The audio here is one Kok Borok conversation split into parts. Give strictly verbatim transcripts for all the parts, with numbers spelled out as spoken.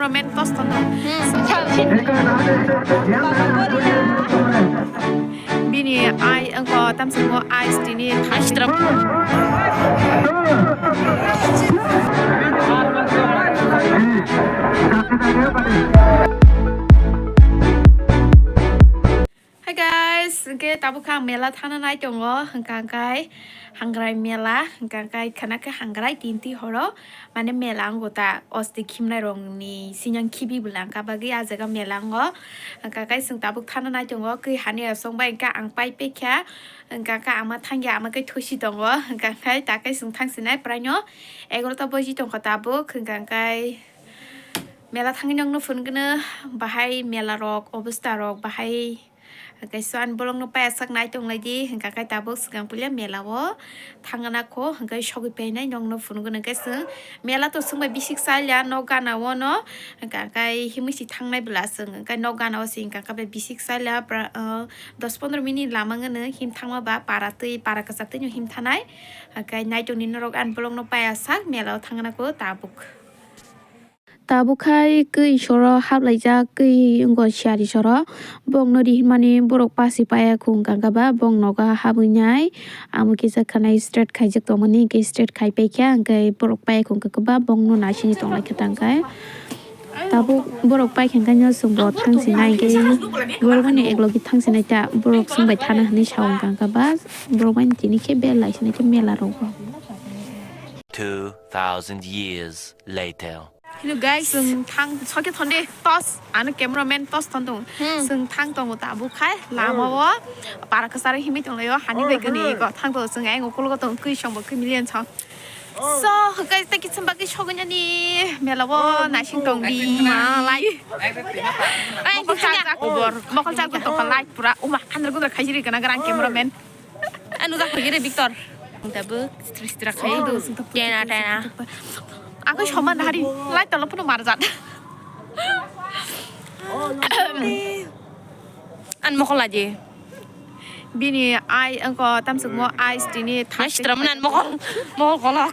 Roman Costa no. Bini ai wngkha tamsukgo ice tini thangstrap. Hi guys, hwnkhe tabuk khe ang mela thangna nai tongo, hwnkha hwnkhe Hangrai mela, hwnkha hwnkhe khana khe Hangrai tinti horo, mane mela wngkha ta osti khimnai rokni sinyang khibi bwla wngkha bagwi ah jaga mela wngo, hwnkha hwnkhe chwng tabuk thangna nai tongo, kwi hani aswk bai hwnkhe ang pai pekha, hwnkha hwnkhe ama thangya ama khe thusi tongo, hwnkha hwnkhe ta khe chwng thangsinai praino egarota baji tongkha tabuk, hwnkha hwnkhe mela thangwi nokno phunukgwno bahai mela rok obostha rok bahai. Hwnkhe so ani bolongno paiyasak nai tonglaidi, hwnkha khe tabuk swkang puila mela o thangna kho, hwnkhe sogwi painai nokno phunukgwno hwnkhe chwng mela to swngbai bisik chaila nok gana o no, hwnkha khe himwi si thangnai bwla chwng, hwnkhe nok gana o se hwnkha khe bisik chaila pra-, ah, dos pondro minute lama wngwno him thangma ba para twi para kwchak twi no him thanai, hwnkhe naitok ni norok ani bolongno paiyasak mela o thangna kho tabuk. Tabuk khai kwi soro haplaijak, kwi wngkha siyari soro. Borokno rihimani borok pasi paiya khung kangkha ba, borok nogo habwi nai. Amo kisa khanai straight khaijak tongmani, hwnkhe straight khai paikha, hwnkhe borok paiya khung kangkha ba, borokno naisingwi tonglaikha tangkhe. Tabuk borok paikha hwnkhe no chwngbo thangsinai, hwnkhe borok bai no eklogi thangsinai ta, borok chwngbai thana hinwi sa wng kangkha ba, borok bai no tini khe bel lai sinai khe mela rogo. Two thousand years later. Hello guys, chwng thang soke thonde tos, ano cameraman tos thon tongo. Hmm. Chwng thang tongo tabuk khai lama o para kwcharo himwi tonglaio, hani bai gwnwi go thang tongo, chwng ayang ukulgo tongo, kwi songbo kwi million song. So, hwnkhe tei kichim bagwi sogwi nani mela o naising tong di. Ma lai. Ai, mokol char jak kubor, mokol char jak tongkha light pura. Uma, andra gudra khaijiri kana garang cameraman. Anu jak phagi re Victor. Tabuk sitra sitra khai. Tena tena. Aku soman hari light tolo puno marjat. An mokol aje. Bini ai wngkha tamsukmo ice tini thastra manan mokol mokol kolok.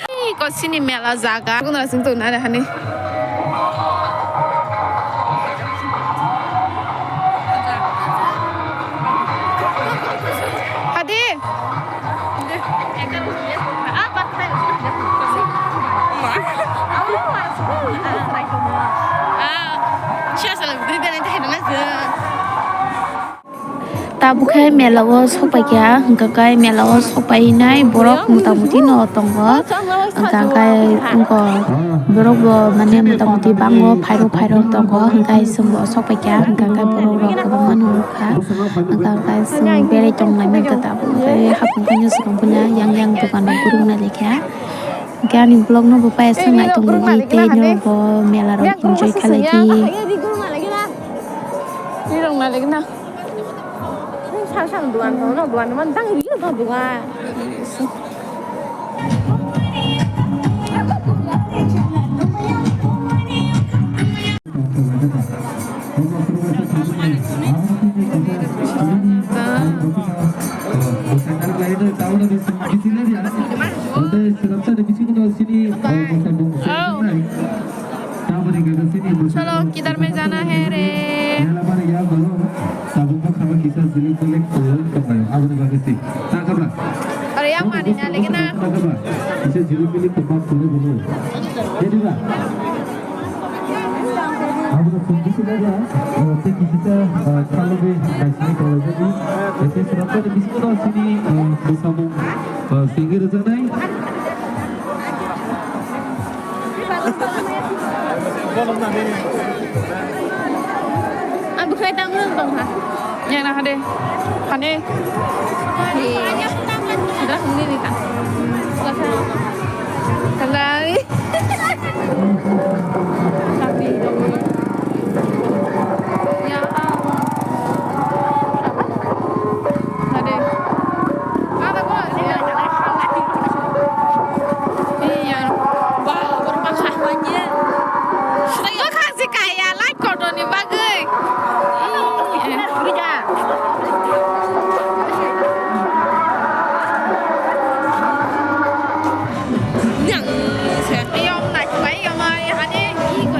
Ei, ko sini mela jaga. Kunra sing to nare hani. Hadi. Ah, siya sa lang, beri beri tayo na sa. Tabuk khe mela o sokpaikha, hwnkha khe mela o sokpainai borok mota moti no tongo, hwnkha khe wngkha borok bo mane mota moti bango phairok phairok tongo, hwnkha khe chwng bo sokpaikha, hwnkha khe borok rok kwbangma no nukha, hwnkha khe chwng berai tonglaimani ta tabuk khe hapung khe swkang puila yang yang dokan rok kwrwng nai laikha, hwnkhe ani vlog no bo paiya swk nai tongdi tei no bo mela rok enjoy khlai di. Rirok nai lagi na. Sal sal duan ko no duan man dang ri no duan. Oh. Chalo, kidhar mein jana hai re? Tabuk bo khama kisa jili kolek kolek tonglaio, aboni bagwi se. Ta khabra? Are, yang mani na lagi na. Ta khabra? Kisa jili kolek tongma kolek bo. Ediba? Aboni sungki sila ya, te kisa, eh, khalogwi naisini tonglaijadi. Ete srapta de biskut sini, eh, bwsamung, eh, singir rwjaknai. Ang bwkhwnai tamo tong ha. Yang na hade. Hane. Ni. Sudah huni ni ta. Kalai. Tapi. Ya Allah. Hade. Ada ko. Iya. Wah, berapa sahwanya? Saya kasih kaya like kodoni bagwi. Iya. Yang. Iya, om naik baik ama hani iko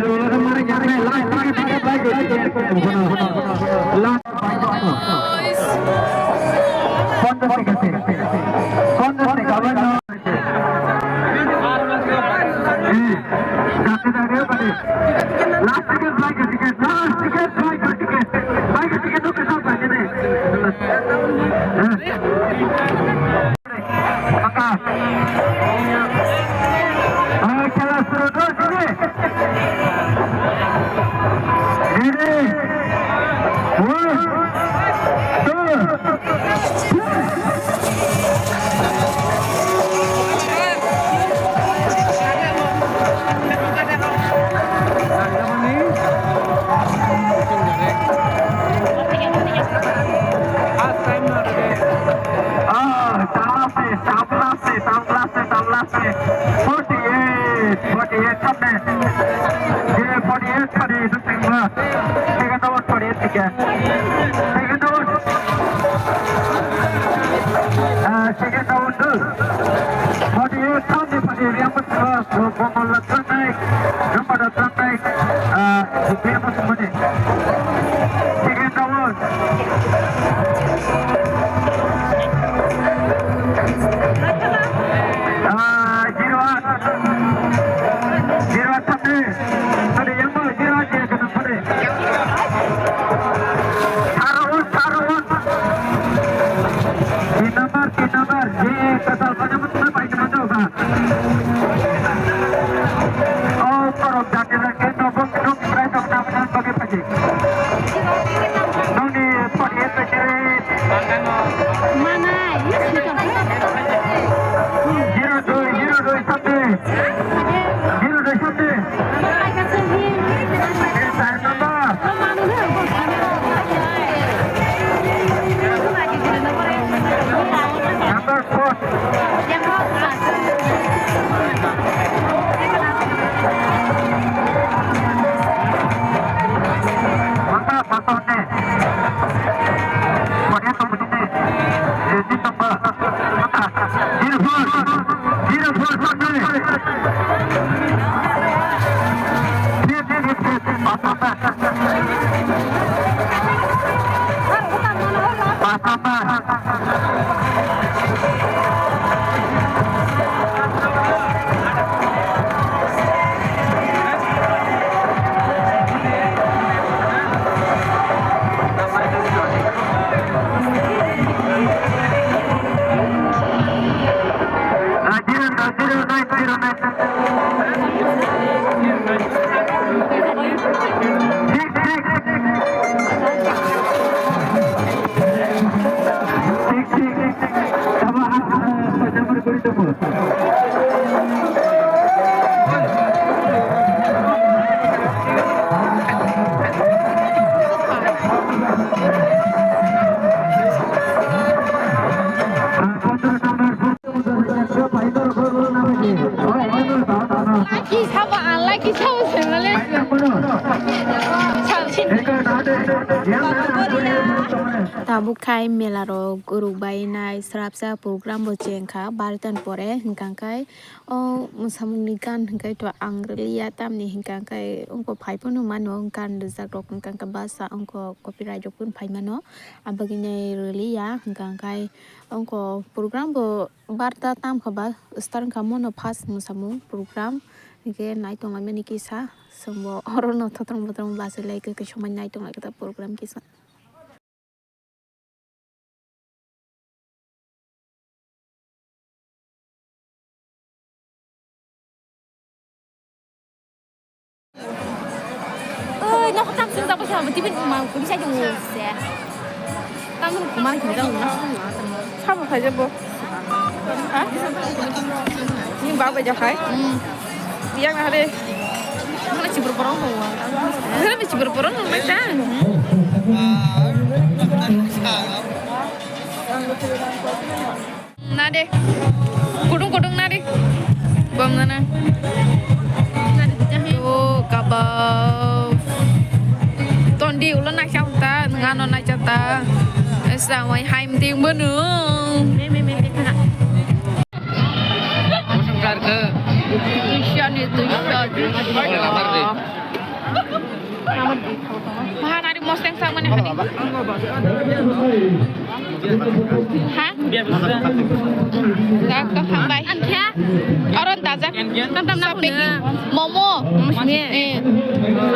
rwlwrwk mani yaknai last ticket ticket bai khe ticket khe nukhano. Last. Ponchash taka se. Ponchash taka bai no. Eh, jate jate bade. Last ticket bai khe ticket, last ticket bai khe ticket. Bai khe ticket no kisa bai khe ne. Eh. Maka. Ah, khela suru do sini. Ready? One, two, three. Ah, tamlase, tamlase, tamlase, tamlase. Forty-eight, forty-eight, tamne. Je forty-eight pari, dusingma. Second round forty-eight tiga. Second round. Ah, second round tu. Forty-eight, tamne pari, riam. Bongol Latranai, Rampada Tranai, ah, Supremo Sumane. Second round. Ah, Tabuk khai mela rok guruk bai nai srapsa program bo cheng kha bartan pore, hwnkha khe o mwsamung ni gan hwnkhe to ang rwliya, tamni hwnkha khe ongko phai phano mano gan rwjak rok, hwnkha khe basa ongko copyright rok phano phai mano, abagwi nai rwliya. Hwnkha khe ongko program bo barta tam kha ba start wngkha mono first mwsamung program, hwnkhe nai tonglaimani kisa chwngbo oro no thotrong botrong bachai lai khe somai nai tonglai khe ta program kisa. Oi, no tam sung jabo sa, tibi ma kuri sa jong se. Tam ru kumar ki jong na. Sabo khaja bo. Ha? Ni baba ja khai. Hmm. Yang na hare. Mana cibur porong ho. Mana cibur porong ho mai ta. Na de. Kudung kudung na de. Bom na na. O kabab. Tondi ulo na chau ta, ngano na chata. Esa wai haim ding bunu. Tuition ni tuition. Maha nari mosteng sa mani hani. Ha? Dak to hambai. Aron dajak. Tam tam na momo. Eh.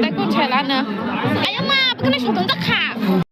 Dak ko chela na. Ayama, bukna sotong tak kha.